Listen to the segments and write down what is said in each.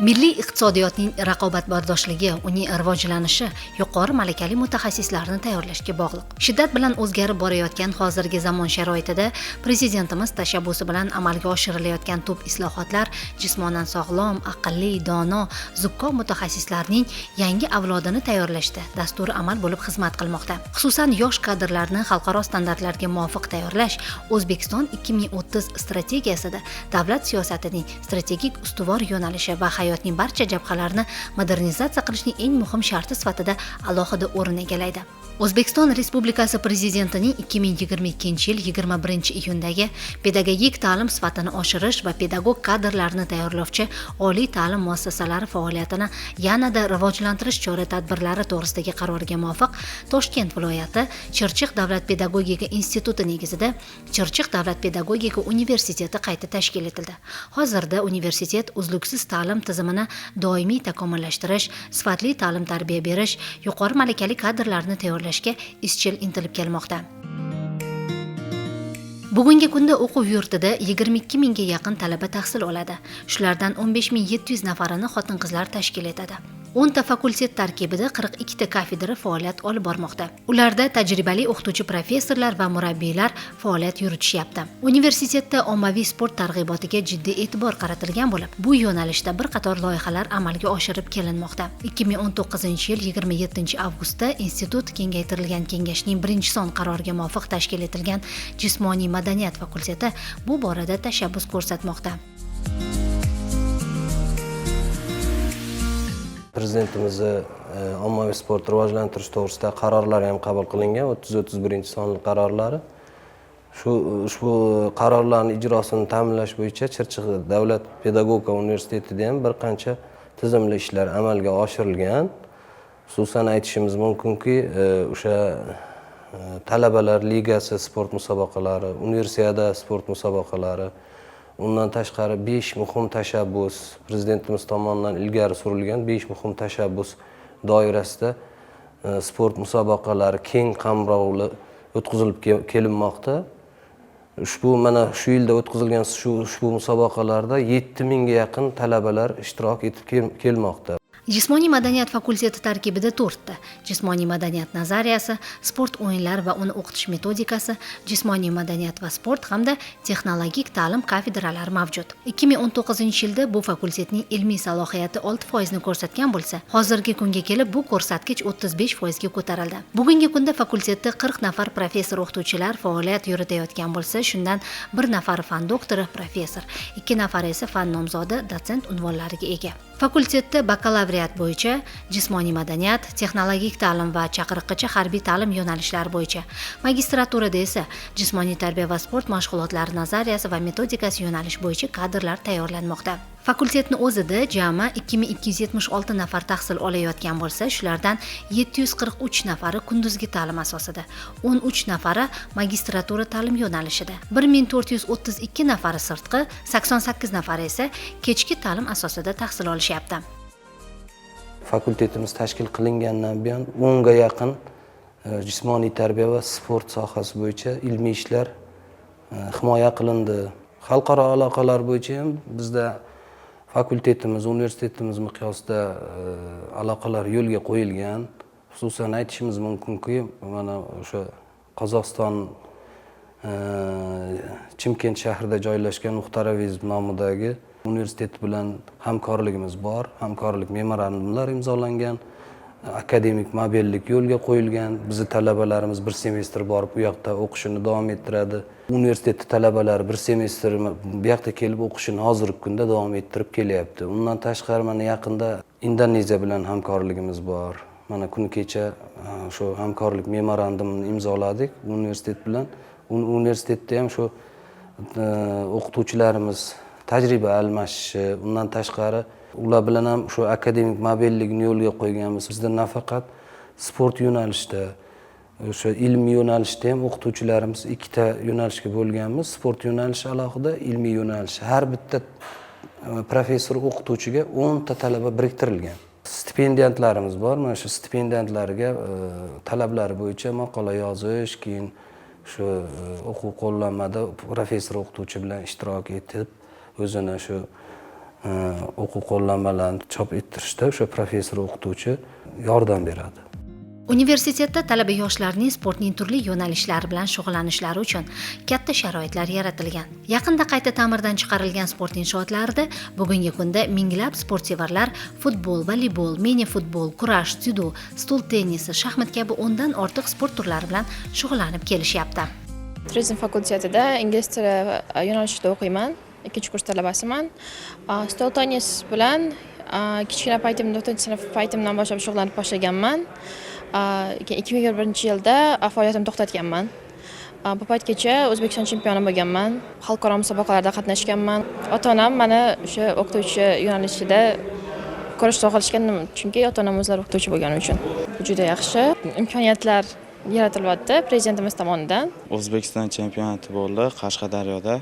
Milliy iqtisodiyotning raqobatbardoshligi, uning rivojlanishi yuqori malakali mutaxassislarni tayyorlashga bog'liq. Shiddat bilan o'zgarib borayotgan hozirgi zamon sharoitida prezidentimiz tashabbusi bilan amalga oshirilayotgan tub islohotlar jismonan sog'lom, aqlli, dono, zukko mutaxassislarning yangi avlodini tayyorlashda dasturi amal bo'lib xizmat qilmoqda. Xususan, yosh kadrlarni xalqaro standartlarga muvofiq tayyorlash O'zbekiston 2030 strategiyasida davlat siyosatining strategik ustuvor yo'nalishi va hayotning barcha jabhalarini modernizatsiya qilishning eng muhim sharti sifatida alohida o'rin egallaydi. O'zbekiston Respublikasi Prezidentining 2022-yil 21-iyundagi pedagogik ta'lim sifatini oshirish va pedagog kadrlarni tayyorlovchi oliy ta'lim muassasalari faoliyatini yanada rivojlantirish chora-tadbirlari to'g'risidagi qaroriga muvofiq Toshkent viloyati Chirchiq davlat pedagogika instituti negizida Chirchiq davlat pedagogika universiteti qayta tashkil etildi. Hozirda universitet uzluksiz ta'lim tizimini doimiy takomillashtirish, sifatli ta'lim-tarbiya berish, yuqori malakali kadrlarni tayyorlashga izchil intilib kelmoqda. Bugungi kunda o'quv yurtida 22 mingga yaqin talaba tahsil oladi. Shulardan 15 700 nafarini xotin-qizlar tashkil etadi. 10 ta fakultet tarkibida 42 ta kafedra faoliyat olib bormoqda. Ularda tajribali o'qituvchi professorlar va murabbiylar faoliyat yuritishyapti. Universitetda ommaviy sport targ'ibotiga jiddiy e'tibor qaratilgan bo'lib, bu yo'nalishda bir qator loyihalar amalga oshirib kelinmoqda. 2019-yil 27 avgustda institut kengaytirilgan kengashning birinchi son qaroriga muvofiq tashkil etilgan jismoniy madaniyat fakulteti bu borada tashabbus ko'rsatmoqda. Prezidentimizni ommaviy sport rivojlantirish to'g'risida qarorlari ham qabul qilingan, 30-31 sonli qarorlari. Shu ushbu qarorlarni ijrosini ta'minlash bo'yicha Chirchiq davlat pedagogika universitetida ham bir qancha tizimli ishlar amalga oshirilgan. Xususan, aytishimiz mumkinki, o'sha talabalar ligasi sport musobaqalari, universiada sport musobaqalari, undan tashqari besh muhim tashabbus, prezidentimiz tomonidan ilgari surilgan besh muhim tashabbus doirasida sport musobaqalari keng qamrovli o'tkazilib kelinmoqda. Ushbu mana shu yilda o'tkazilgan shu ushbu musobaqalarda 7000ga yaqin talabalar ishtirok etib kelmoqda. Jismoniy madaniyat fakulteti tarkibida to'rtta: jismoniy madaniyat nazariyasi, sport o'yinlari va uni o'qitish metodikasi, jismoniy madaniyat va sport hamda texnologik ta'lim kafedralari mavjud. 2019-yilda bu fakultetning ilmiy salohiyati 6 foizni ko'rsatgan bo'lsa, hozirgi kunga kelib bu ko'rsatkich 35 foizga ko'tarildi. Bugungi kunda fakultetda 40 nafar professor o'qituvchilar faoliyat yuritayotgan bo'lsa, shundan bir nafari fan doktori, professor, ikki nafari esa fan nomzodi, dotsent unvonlariga ega. Fakultetda bakalavriat bo'yicha jismoniy madaniyat, texnologik ta'lim va chaqiriqqacha harbiy ta'lim yo'nalishlari bo'yicha, magistraturada esa jismoniy tarbiya va sport mashg'ulotlari nazariyasi va metodikasi yo'nalishi bo'yicha kadrlar tayyorlanmoqda. Fakultetni o'zida jami 2276 nafar tahsil olayotgan bo'lsa, shulardan 743 nafari kunduzgi ta'lim asosida, 13 nafari magistratura ta'lim yo'nalishida, 1432 nafari sirtqi, 88 nafari esa kechki ta'lim asosida tahsil olishyapti. Fakultetimiz tashkil qilingandan buyon 10ga yaqin jismoniy tarbiya va sport sohasi bo'yicha ilmiy ishlar himoya qilindi. Xalqaro aloqalar bo'yicha ham bizda fakultetimiz, universitetimiz miqyosida aloqalar yo'lga qo'yilgan. Xususan, aytishimiz mumkinki, mana o'sha Qozog'iston Chimkent shahrida joylashgan Muxtor Avezov nomidagi universitet bilan hamkorligimiz bor, hamkorlik memorandumlar imzolangan, akademik mobillik yo'lga qo'yilgan. Bizni talabalarimiz bir semestr borib u yoqda o'qishini davom ettiradi, universitetni talabalari bir semestr bu yoqda kelib o'qishini hozirgi kunda davom ettirib kelyapti. Undan tashqari, mana yaqinda Indoneziya bilan hamkorligimiz bor. Mana kuni kecha shu hamkorlik memorandumini imzoladik universitet bilan. Universitetda ham shu o'qituvchilarimiz tajriba almashishi, undan tashqari ular bilan ham shu akademik mobillikni yo'lga qo'yganmiz. Bizda nafaqat sport yo'nalishida, o'sha ilmiy yo'nalishda ham o'qituvchilarimiz ikkita yo'nalishga bo'lganmiz: sport yo'nalishi alohida, ilmiy yo'nalishi. Har bitta professor o'qituvchiga 10 ta talaba biriktirilgan. Stipendiantlarimiz bor. Mana shu stipendiantlarga talablari bo'yicha maqola yozish, keyin shu o'quv qo'llanmada professor o'qituvchi bilan ishtirok etib, o'zini shu O'quv qo'llanmalarini chop ettirishda o'sha professor o'qituvchi yordam beradi. Universitetda talaba yoshlarning sportning turli yo'nalishlari bilan shug'ullanishlari uchun katta sharoitlar yaratilgan. Yaqinda qayta ta'mirdan chiqarilgan sport inshootlarida bugungi kunda minglab sportsevarlar futbol, voleybol, mini futbol, kurash, dzyudo, stol tennisi, shaxmat kabi 10dan ortiq sport turlari bilan shug'ullanib kelishyapti. Turizm fakultetida ingliz tili yo'nalishida o'qiyman. Ikkinchi kurs talabasiman. Stol tennis bilan kichkina paytimda, 4-sinf paytimdan boshlab shug'ullanib boshlaganman. Keyin 2021-yilda faoliyatimni to'xtatganman. Bu paytgacha O'zbekiston chempioni bo'lganman. Xalqaro musobaqalarda qatnashganman. Ota-onam mani o'sha o'qituvchi yo'nalishida ko'rishni xohlashgan, chunki ota-onam o'zlari o'qituvchi bo'lgani uchun. Bu juda yaxshi imkoniyatlar yaratilyapti prezidentimiz tomonidan. O'zbekiston chempionati bo'ldi Qashqadaryoda.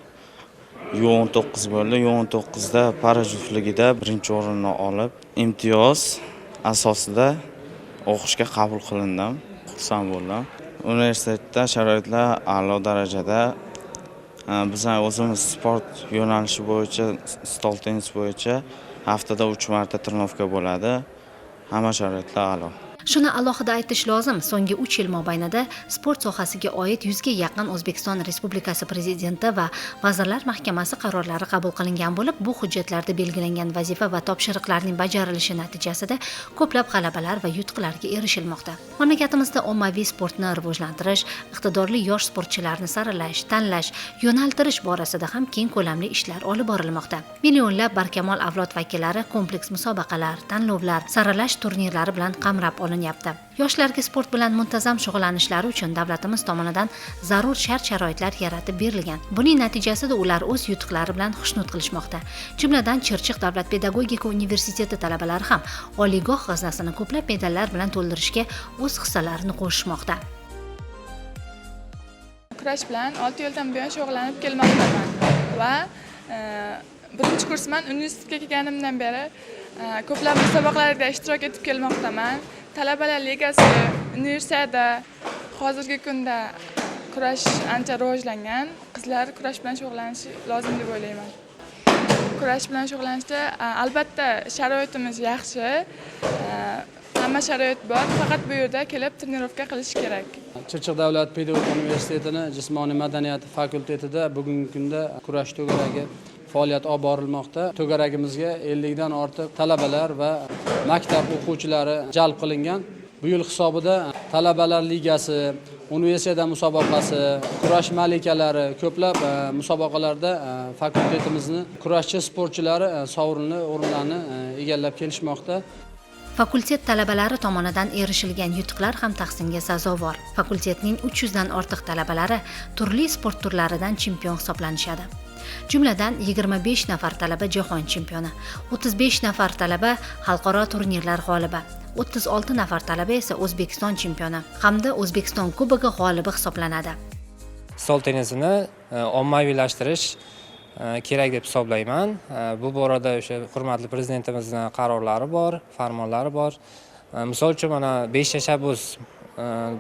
U19 bo'ldi. U19da para juftligida birinchi o'rinni olib, imtiyoz asosida o'qishga qabul qilindim. Xursand bo'ldim. Universitetda sharoitlar a'lo darajada. Bizlar o'zimiz sport yo'nalishi bo'yicha, stol tennis bo'yicha haftada 3 marta тренировка bo'ladi. Hamma sharoitlar a'lo. Shuni alohida aytish lozim, so'nggi 3 yil mobaynida sport sohasiga oid 100 ga yaqin O'zbekiston Respublikasi Prezidenti va Vazirlar Mahkamasi qarorlari qabul qilingan bo'lib, bu hujjatlarda belgilangan vazifa va topshiriqlarning bajarilishi natijasida ko'plab g'alabalar va yutuqlarga erishilmoqda. Mamlakatimizda ommaviy sportni rivojlantirish, iqtidorli yosh sportchilarni saralash, tanlash, yo'naltirish borasida ham keng ko'lamli ishlar olib borilmoqda. Millionlab barkamol avlod vakillari kompleks musobaqalar, tanlovlar, saralash turnirlari bilan qamrab olinyapti. Yoshlarga sport bilan muntazam shug'ullanishlari uchun davlatimiz tomonidan zarur shart-sharoitlar yaratib berilgan. Buning natijasida ular o'z yutuqlari bilan xushnud qilishmoqda. Jumladan, Chirchiq davlat pedagogika universiteti talabalari ham oliygoh g'aznasini ko'plab medallar bilan to'ldirishga o'z hissalarini qo'shishmoqda. Kurash bilan 6 yildan buyon shug'ullanib kelmoqdaman va birinchi kursman. Universitetga kelganimdan beri ko'plab musobaqalarda ishtirok etib kelmoqdaman. Talabalar ligasi, universiada. Hozirgi kunda kurash ancha rivojlangan. Qizlar kurash bilan shug'ullanishi lozim deb o'ylayman. Kurash bilan shug'ullanishda albatta sharoitimiz yaxshi. Hamma sharoit bor, faqat bu yerda kelib тренировка qilish kerak. Chirchiq davlat pedagogika universitetini jismoniy madaniyat fakultetida bugungi kunda kurash to'garagi faoliyat olib borilmoqda. To'garagimizga 50 dan ortiq talabalar va maktab o'quvchilari jalb qilingan. Bu yil hisobida talabalar ligasi, universiada musobaqasi, kurash malikalari, ko'plab musobaqalarda fakultetimizni kurashchi sportchilari sovrinli o'rinlarni egallab kelishmoqda. Fakultet talabalari tomonidan erishilgan yutuqlar ham tahsinga sazovor. Fakultetning 300 dan ortiq talabalari turli sport turlaridan chempion hisoblanishadi. Jumladan, 25 nafar talaba jahon chempioni, 35 nafar talaba xalqaro turnirlar g'olibi, 36 nafar talaba esa O'zbekiston chempioni hamda O'zbekiston kubogi g'olibi hisoblanadi. Stol tennisini ommaviylashtirish kerak deb hisoblayman. Bu borada o'sha hurmatli prezidentimizni qarorlari bor, farmonlari bor. Misol uchun, mana 5 tashabbus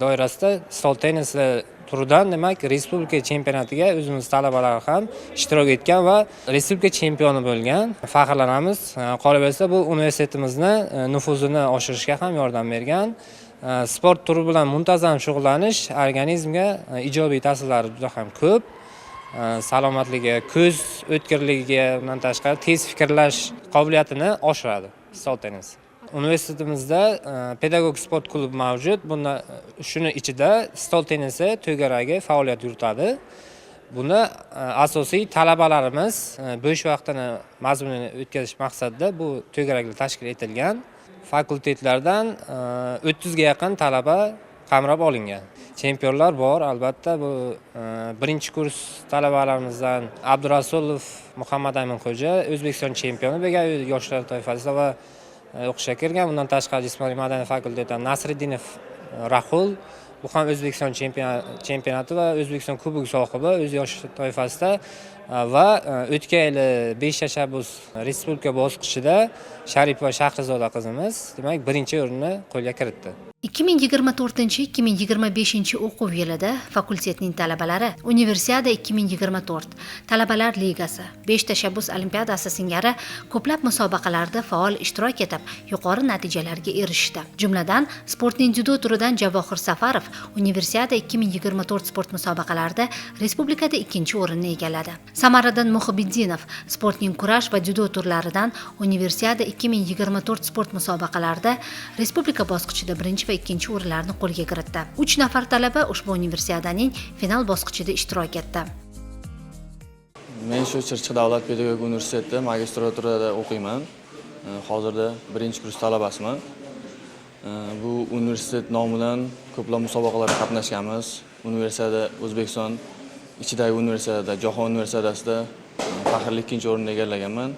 doirasida stol tennisi turidan, demak, respublika chempionatiga o'zimiz talabalar ham ishtirok etgan va respublika chempioni bo'lgan. Faxrlanamiz. Qolaversa, bu universitetimizni nufuzini oshirishga ham yordam bergan. Sport turi bilan muntazam shug'ullanish organizmga ijobiy ta'sirlari juda ham ko'p. Salomatligiga, ko'z o'tkirligiga, undan tashqari tez fikrlash qobiliyatini oshiradi stol tennisi. Universitetimizda pedagog sport klubi mavjud. Bunda shuni ichida stol tennisi to'garagi faoliyat yuritadi. Buni asosiy talabalarimiz bo'sh vaqtini mazmunli o'tkazish maqsadida bu to'garaklar tashkil etilgan. Fakultetlardan 30 ga yaqin talaba qamrab olingan. Chempionlar bor, albatta. Bu birinchi kurs talabalarimizdan Abdurasulov Muhammad Amin Xo'ja O'zbekiston chempioni bo'lgan yoshlar toifasida va o'qishga kirgan. Bundan tashqari, jismoniy madaniyat fakultetidan Nasriddinov Rahul Bu ham O'zbekiston chempionati va O'zbekiston kubogi sohibi o'z yosh toifasida va o'tgan yili 5 tashabbus respublika bosqichida Sharipova Shahrizoda qizimiz, demak, birinchi o'rinni qo'lga kiritdi. 2024-2025 o'quv yilida fakultetning talabalari Universiada 2024, Talabalar ligasi, 5 tashabbus olimpiadasi singari ko'plab musobaqalarda faol ishtirok etib, yuqori natijalarga erishdi. Jumladan, sportning dzyudo turidan Javohir Safarov Universiada 2024 sport musobaqalarida respublikada ikkinchi o'rinni egalladi. Samariddin Muhibiddinov sportning kurash va dzyudo turlaridan Universiada 2024 sport musobaqalarida respublika bosqichida birinchi va ikkinchi o'rinlarni qo'lga kiritdi. Uch nafar talaba ushbu universiadaning final bosqichida ishtirok etdi. Men shu Chirchiq davlat pedagogika universitetida magistraturada o'qiyman. Hozirda birinchi kurs talabasiman. Bu universitet nomidan ko'plab musobaqalarda qatnashganmiz. Universiada, O'zbekiston ichidagi universiadada, Jahon universiadasida faxrli ikkinchi o'rinni egallaganman.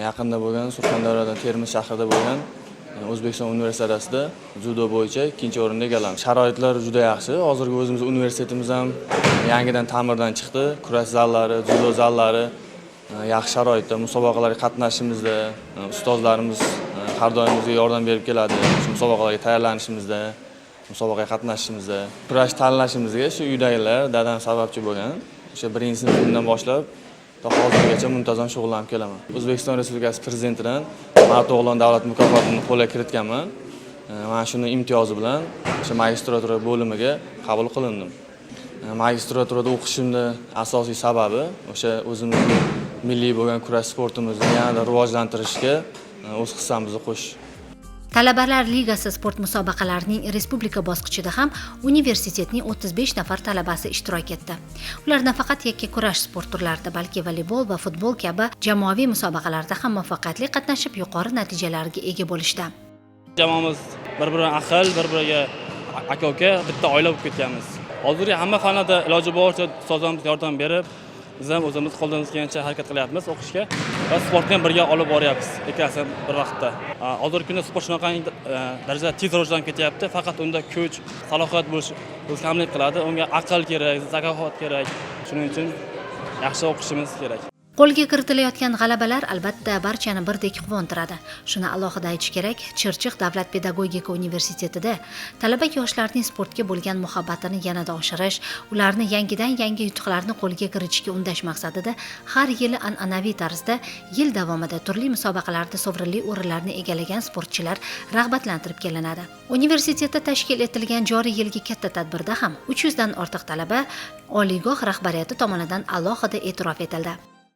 Yaqinda bo'lgan Surxondaryoda, Termiz shahrida bo'lgan O'zbekiston universiadasida dzyudo bo'yicha ikkinchi o'rinni egalladim. Sharoitlar juda yaxshi. Hozirgi o'zimiz universitetimiz ham yangidan ta'mirdan chiqdi. Kurash zallari, dzyudo zallari yaxshi sharoitda. Musobaqalarga qatnashishimizda ustozlarimiz har doim bizga yordam berib keladi. Shu musobaqalarga tayyorlanishimizda, musobaqaga qatnashishimizda, kurash tanlashimizga shu uydagilar, dadam sababchi bo'lgan. O'sha birinchi sinfimdan boshlab to hozirgacha muntazam shug'ullanib kelaman. O'zbekiston Respublikasi prezidentidan Mard o'g'lon davlat mukofotini qo'lga kiritganman. Mana shuni imtiyozi bilan o'sha magistratura bo'limiga qabul qilindim. Magistraturada o'qishimni asosiy sababi o'sha o'zimizni milliy bo'lgan kurash sportimizni yanada rivojlantirishga o'z hissamizni qo'shish. Talabalar ligasi sport musobaqalarining respublika bosqichida ham universitetning 35 nafar talabasi ishtirok etdi. Ular nafaqat yakka kurash sport turlarida, balki voleybol va futbol kabi jamoaviy musobaqalarda ham muvaffaqiyatli qatnashib, yuqori natijalarga ega bo'lishdi. Jamoamiz bir biriga ahil, bir biriga aka uka, bitta oila bo'lib ketganmiz. Hozirgi hamma fanlarda iloji boricha ustozlarimiz yordam berib, biz ham o'zimiz qo'ldan kelgancha harakat qilyapmiz o'qishga va sportni ham birga olib boryapmiz, ikkalasi bir vaqtda. Hozirgi kunda sport shunaqangi darajada tez rivojlanib ketyapti, faqat unda kuch, salohiyat bo'lishi o'zi kamlik qiladi, unga aql kerak, zakovat kerak. Shuning uchun yaxshi o'qishimiz kerak. Qo'lga kiritilayotgan g'alabalar albatta barchani birdek quvontiradi. Shuni alohida aytish kerak, Chirchiq davlat pedagogika universitetida talaba yoshlarning sportga bo'lgan muhabbatini yanada oshirish, ularni yangidan yangi yutuqlarni qo'lga kiritishga undash maqsadida har yili an'anaviy tarzda yil davomida turli musobaqalarda sovrinli o'rinlarni egallagan sportchilar rag'batlantirib kelinadi. Universitetda tashkil etilgan joriy yilgi katta tadbirda ham 300 dan ortiq talaba oliygoh rahbariyati tomonidan alohida e'tirof etildi.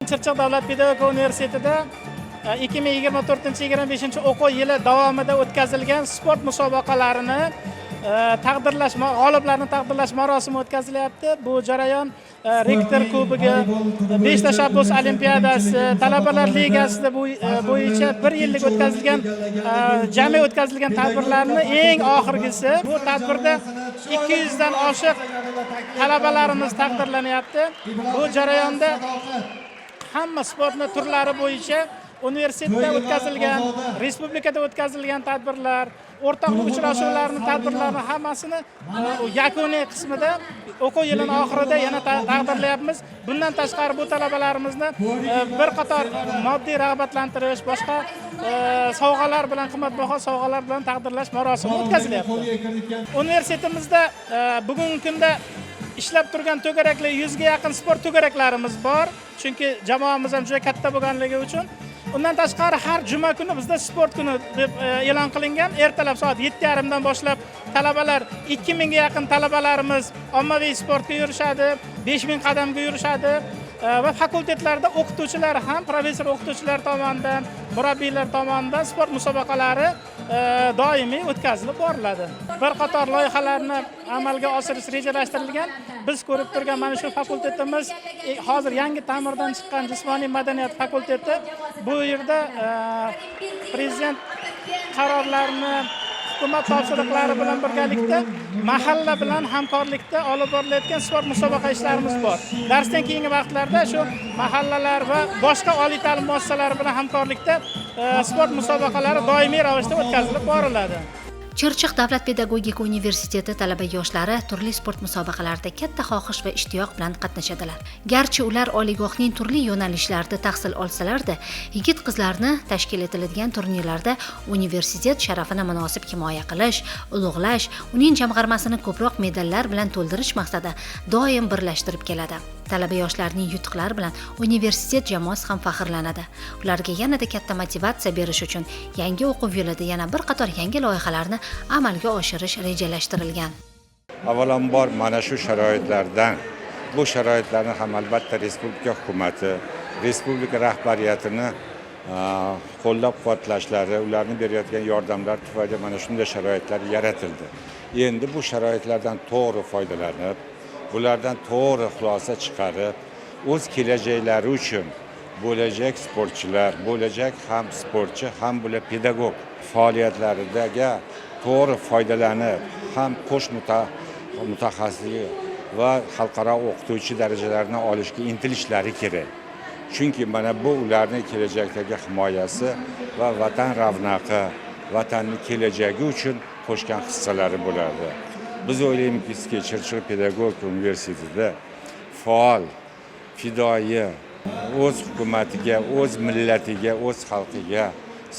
Chirchiq davlat pedagogika universitetida 2024-25 o'quv yili davomida o'tkazilgan sport musobaqalarini taqdirlash, g'oliblarni taqdirlash marosimi o'tkazilyapti. Bu jarayon rektor kubogi, 5 tashabbus olimpiadasi, talabalar ligasida bu bo'yicha bir yillik o'tkazilgan jami o'tkazilgan tadbirlarni eng oxirgisi. Bu tadbirda 200 dan oshiq talabalarimiz taqdirlanyapti. Bu jarayonda hamma sportni turlari bo'yicha universitetda o'tkazilgan, respublikada o'tkazilgan tadbirlar, o'rtoqlik uchrashuvlarini, tadbirlarni hammasini yakuniy qismida, o'quv yilini oxirida yana taqdirlayapmiz. Bundan tashqari, bu talabalarimizni bir qator moddiy rag'batlantirish, boshqa sovg'alar bilan, qimmatbaho sovg'alar bilan taqdirlash marosimi o'tkazilyapti. Universitetimizda bugungi kunda ishlab turgan to'garaklar, 100 ga yaqin sport to'garaklarimiz bor, chunki jamoamiz ham juda katta bo'lganligi uchun. Undan tashqari, har juma kuni bizda sport kuni deb e'lon qilingan. Ertalab soat 7:30dan boshlab talabalar, 2000 ga yaqin talabalarimiz ommaviy sportga yurishadi, 5000 qadamga yurishadi va fakultetlarda o'qituvchilar ham, professor o'qituvchilar tomonidan, murabbiylar tomonidan sport musobaqalari doimiy o'tkazilib boriladi. Bir qator loyihalarni amalga oshirish rejalashtirilgan. Biz ko'rib turgan mana shu fakultetimiz, hozir yangi ta'mirdan chiqqan jismoniy madaniyat fakulteti. Bu yerda prezident qarorlarini, hukumat topshiriqlari bilan birgalikda mahalla bilan hamkorlikda olib borilayotgan sport musobaqa ishlarimiz bor. Darsdan keyingi vaqtlarda shu mahallalar va boshqa oliy ta'lim muassasalari bilan hamkorlikda sport musobaqalari doimiy ravishda o'tkazilib boriladi. Chirchiq davlat pedagogika universiteti talaba yoshlari turli sport musobaqalarida katta xohish va ishtiyoq bilan qatnashadilar. Garchi ular oliygohning turli yo'nalishlarida tahsil olsalar-da, yigit qizlarni tashkil etiladigan turnirlarda universitet sharafini munosib himoya qilish, ulug'lash, uning jamg'armasini ko'proq medallar bilan to'ldirish maqsadi doim birlashtirib keladi. Talaba yoshlarning yutuqlari bilan universitet jamoasi ham faxrlanadi. Ularga yanada katta motivatsiya berish uchun yangi o'quv yilida yana bir qator yangi loyihalarni amalga oshirish rejalashtirilgan. Avvalambor mana shu sharoitlardan, bu sharoitlarni ham albatta respublika hukumati, respublika rahbariyatini qo'llab-quvvatlashlari, ularni berayotgan yordamlar tufayli mana shunday sharoitlar yaratildi. Endi bu sharoitlardan to'g'ri foydalanib, bulardan to'g'ri xulosa chiqarib, o'z kelajaklari uchun bo'lajak sportchilar, bo'lajak ham sportchi, ham bular pedagog faoliyatlaridagi to'g'ri foydalanib, ham qo'sh mutaxassislik va xalqaro o'qituvchi darajalarini olishga intilishlari kerak. Chunki mana bu ularni kelajakdagi himoyasi va vatan ravnaqi, vatanni kelajagi uchun qo'shgan hissalari bo'ladi. Biz o'ylaymizki, Chirchiq pedagogika universitetida faol, fidoyi, o'z hukumatiga, o'z millatiga, o'z xalqiga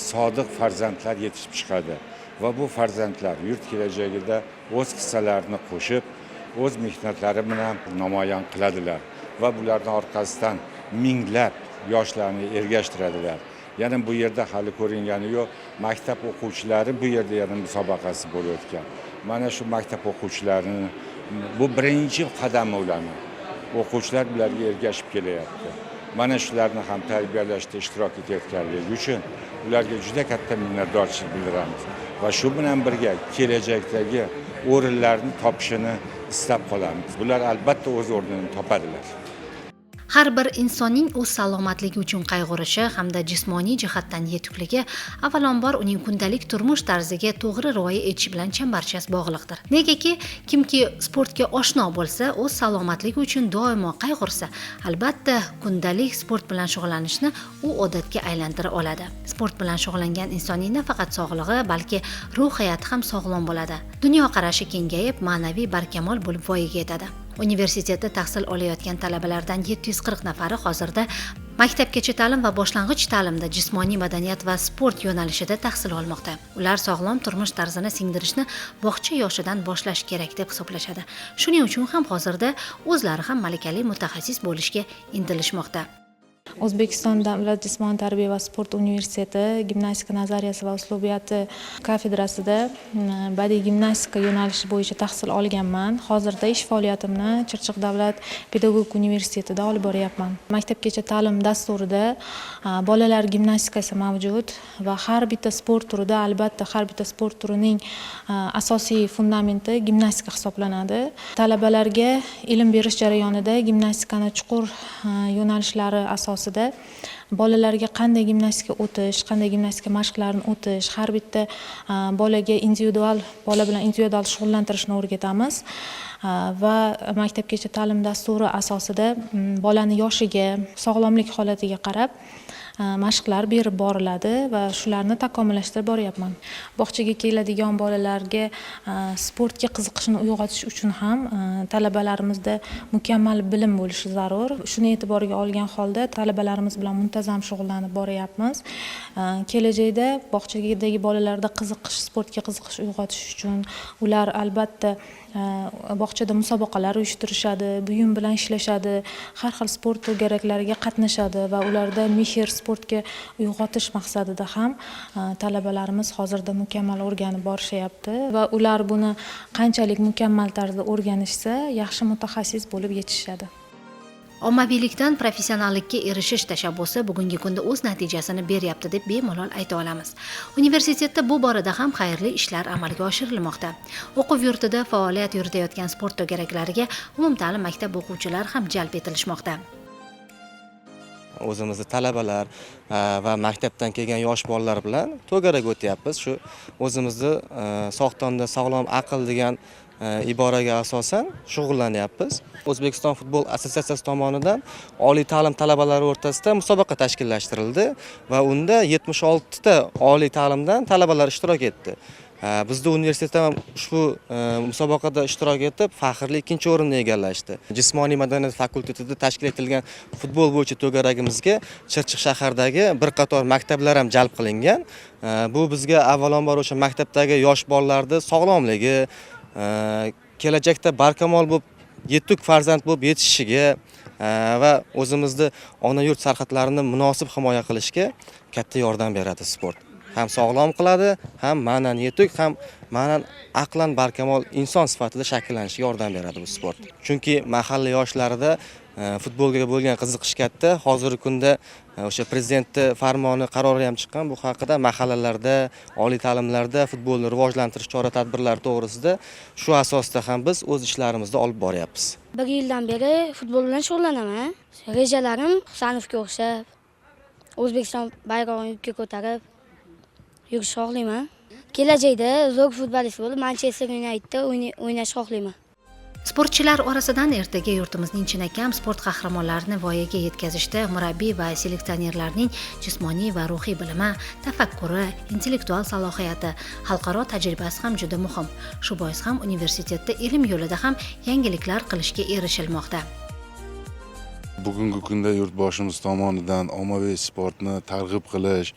sodiq farzandlar yetishib chiqadi va bu farzandlar yurt kelajagida o'z hissalarini qo'shib, o'z mehnatlari bilan namoyon qiladilar va bularning orqasidan minglab yoshlarni ergashtiradilar. Yana bu yerda hali ko'ringani yo'q, maktab o'quvchilari bu yerda yana musobaqasi bo'layotgan. Mana shu maktab o'quvchilarini bu birinchi qadami ularni. O'quvchilar bularga ergashib kelyapti. Mana shularni ham tarbiyalashda ishtirok etayotganligi uchun ularga juda katta minnatdorchilik bildiramiz va shu bilan birga kelajakdagi o'rinlarni topishini istab qolamiz. Bular albatta o'z o'rnini topadilar. Har bir insonning o'z salomatligi uchun qayg'urishi hamda jismoniy jihatdan yetukligi avvalambor uning kundalik turmush tarziga to'g'ri rioya etishi bilan chambarchas bog'liqdir. Negaki, kimki sportga oshno bo'lsa, o'z salomatligi uchun doimo qayg'ursa, albatta kundalik sport bilan shug'ullanishni u odatga aylantira oladi. Sport bilan shug'ullangan insonning nafaqat sog'lig'i, balki ruhiyati ham sog'lom bo'ladi. Dunyoqarashi kengayib, ma'naviy barkamol bo'lib voyaga yetadi. Universitetda tahsil olayotgan talabalardan 740 nafari hozirda maktabgacha ta'lim va boshlang'ich ta'limda jismoniy madaniyat va sport yo'nalishida tahsil olmoqda. Ular sog'lom turmush tarzini singdirishni bog'cha yoshidan boshlash kerak deb hisoblashadi. Shuning uchun ham hozirda o'zlari ham malakali mutaxassis bo'lishga intilishmoqda. O'zbekiston davlat jismoniy tarbiya va sport universiteti gimnastika nazariyasi va uslubiyati kafedrasida badiiy gimnastika yo'nalishi bo'yicha tahsil olganman. Hozirda ish faoliyatimni Chirchiq davlat pedagogika universitetida olib boryapman. Maktabgacha ta'lim dasturida bolalar gimnastikasi mavjud va har bitta sport turida albatta har bitta sport turining asosiy fundamenti gimnastika hisoblanadi. Talabalarga ilm berish jarayonida gimnastikani chuqur yo'nalishlari asosida bolalarga qanday gimnastika o'tish, qanday gimnastika mashqlarini o'tish, har bitta bolaga individual, bola bilan individual shug'ullantirishni o'rgatamiz va maktabgacha ta'lim dasturi asosida bolani yoshiga, sog'lomlik holatiga qarab mashqlar berib boriladi va shularni takomillashtirib boryapman. Bog'chaga keladigan bolalarga sportga qiziqishini uyg'otish uchun ham talabalarimizda mukammal bilim bo'lishi zarur. Shuni e'tiborga olgan holda talabalarimiz bilan muntazam shug'ullanib boryapmiz. Kelajakda bog'chadagi bolalarda qiziqish, sportga qiziqish uyg'otish uchun ular albatta bog'chada musobaqalar uyushtirishadi, buyum bilan ishlashadi, har xil sport to'garaklariga qatnashadi va ularda mehr sportga uyg'otish maqsadida ham talabalarimiz hozirda mukammal o'rganib borishyapti va ular buni qanchalik mukammal tarzda o'rganishsa, yaxshi mutaxassis bo'lib yetishishadi. Ommaviylikdan professionallikka erishish tashabbusi bugungi kunda o'z natijasini beryapti deb bemalol ayta olamiz. Universitetda bu borada ham xayrli ishlar amalga oshirilmoqda. O'quv yurtida faoliyat yuritayotgan sport to'garaklariga umumta'lim maktab o'quvchilari ham jalb etilishmoqda. O'zimizni talabalar va maktabdan kelgan yosh bolalar bilan to'garak o'tyapmiz. Shu o'zimizni sog'tonda sog'lom aql degan iboraga asosan shug'ullanyapmiz. O'zbekiston futbol assotsiatsiyasi tomonidan oliy ta'lim talabalari o'rtasida musobaqa tashkillashtirildi va unda 76 ta oliy ta'limdan talabalar ishtirok etdi. Bizda universitetda ham ushbu musobaqada ishtirok etib, faxrli ikkinchi o'rinni egallashdi. Jismoniy madaniyat fakultetida tashkil etilgan futbol bo'yicha to'garagimizga Chirchiq shahridagi bir qator maktablar ham jalb qilingan. Bu bizga avvalambor o'sha maktabdagi yosh bolalarni sog'lomligi, kelajakda barkamol bo'lib, yetuk farzand bo'lib yetishishiga va o'zimizni ona yurt sarhadlarini munosib himoya qilishga katta yordam beradi sport. Ham sog'lom qiladi, ham ma'nan yetuk, ham ma'nan aqlan barkamol inson sifatida shakllanishiga yordam beradi bu sport. Chunki mahalla yoshlarida futbolga bo'lgan qiziqish katta. Hozirgi kunda o'sha prezidentni farmoni, qarori ham chiqqan bu haqida, mahallalarda, oliy ta'limlarda futbolni rivojlantirish chora-tadbirlari to'g'risida. Shu asosda ham biz o'z ishlarimizni olib boryapmiz. Bir yildan beri futbol bilan shug'ullanaman. Rejalarim Husanovga o'xshab O'zbekiston bayrog'ini yukka ko'tarib yurishni xohlayman. Kelajakda zo'r futbolist bo'lib Manchester Unitedda o'ynashni xohlayman. Sportchilar orasidan ertaga yurtimizning chinakam sport qahramonlarini voyaga yetkazishda murabbiy va seleksionerlarning jismoniy va ruhiy bilimi, tafakkuri, intellektual salohiyati, xalqaro tajribasi ham juda muhim. Shu bois ham universitetda ilm yo'lida ham yangiliklar qilishga erishilmoqda. Bugungi kunda yurtboshimiz tomonidan ommaviy sportni targ'ib qilish,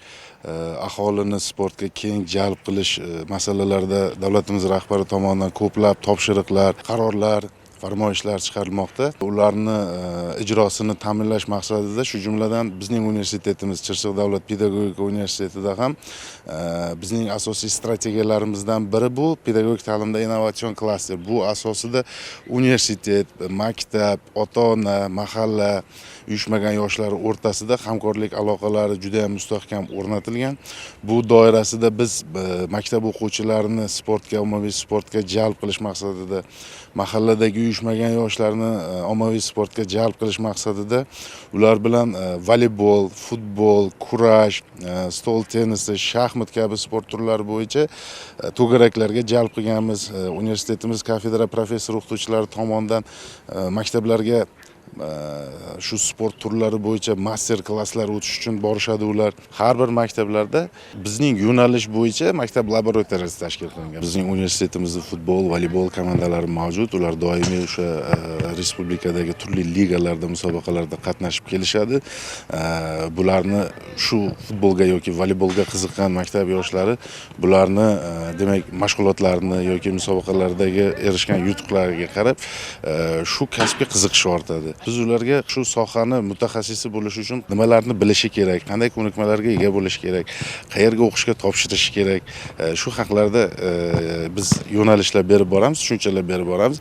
aholini sportga keng jalb qilish masalalarida davlatimiz rahbari tomonidan ko'plab topshiriqlar, qarorlar, farmoyishlar chiqarilmoqda. Ularni ijrosini ta'minlash maqsadida shu jumladan bizning universitetimiz Chirchiq davlat pedagogika universitetida ham bizning asosiy strategiyalarimizdan biri bu pedagogik ta'limda innovatsion klaster. Bu asosida universitet, maktab, ota-ona, mahalla, uyushmagan yoshlar o'rtasida hamkorlik aloqalari juda ham mustahkam o'rnatilgan. Bu doirasida biz maktab o'quvchilarini sportga, ommaviy sportga jalb qilish maqsadida, mahalladagi uyushmagan yoshlarni ommaviy sportga jalb qilish maqsadida ular bilan voleybol, futbol, kurash, stol tennisi, shaxmat kabi sport turlari bo'yicha to'garaklarga jalb qilganmiz. Universitetimiz kafedra professor o'qituvchilari tomonidan maktablarga shu sport turlari bo'yicha master klasslar o'tish uchun borishadi ular. Har bir maktablarda bizning yo'nalish bo'yicha maktab laboratoriyasi tashkil qilingan. Bizning universitetimizda futbol, voleybol komandalari mavjud. Ular doimiy o'sha respublikadagi turli ligalarda, musobaqalarda qatnashib kelishadi. Bularni shu futbolga yoki voleybolga qiziqqan maktab yoshlari bularni demak mashg'ulotlarini yoki musobaqalardagi erishgan yutuqlariga qarab shu kasbga qiziqishi ortadi. Biz ularga shu sohani mutaxassisi bo'lish uchun nimalarni bilishi kerak, qanday ko'nikmalarga ega bo'lishi kerak, qayerga o'qishga topshirishi kerak, shu haqlarda biz yo'nalishlar berib boramiz, tushunchalar berib boramiz.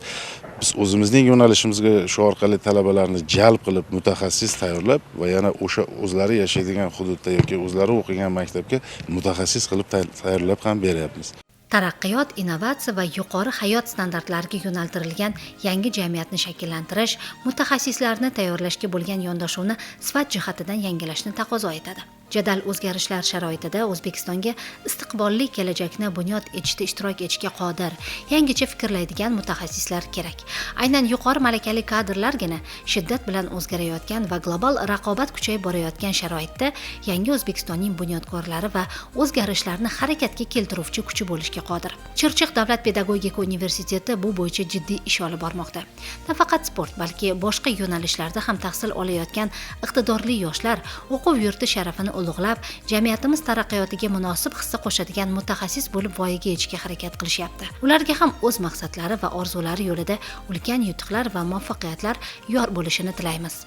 Biz o'zimizning yo'nalishimizga shu orqali talabalarni jalb qilib, mutaxassis tayyorlab va yana o'sha o'zlari yashaydigan hududda yoki o'zlari o'qigan maktabga mutaxassis qilib tayyorlab ham beryapmiz. Taraqqiyot, innovatsiya va yuqori hayot standartlariga yo'naltirilgan yangi jamiyatni shakllantirish, mutaxassislarni tayyorlashga bo'lgan yondashuvni sifat jihatidan yangilashni taqozo etadi. Jadal o'zgarishlar sharoitida O'zbekistonga istiqbolli kelajakni bunyod etishda ishtirok etishga qodir, yangicha fikrlaydigan mutaxassislar kerak. Aynan yuqori malakali kadrlargina shiddat bilan o'zgarayotgan va global raqobat kuchayib borayotgan sharoitda yangi O'zbekistonning bunyodkorlari va o'zgarishlarni harakatga keltiruvchi kuchi bo'lishga qodir. Chirchiq davlat pedagogika universiteti bu bo'yicha jiddiy ish olib bormoqda. Nafaqat sport, balki boshqa yo'nalishlarda ham tahsil olayotgan iqtidorli yoshlar o'quv yurti sharafini ulug'lab, jamiyatimiz taraqqiyotiga munosib hissa qo'shadigan mutaxassis bo'lib voyaga yetishga harakat qilishyapti. Ularga ham o'z maqsadlari va orzulari yo'lida ulkan yutuqlar va muvaffaqiyatlar yor bo'lishini tilaymiz.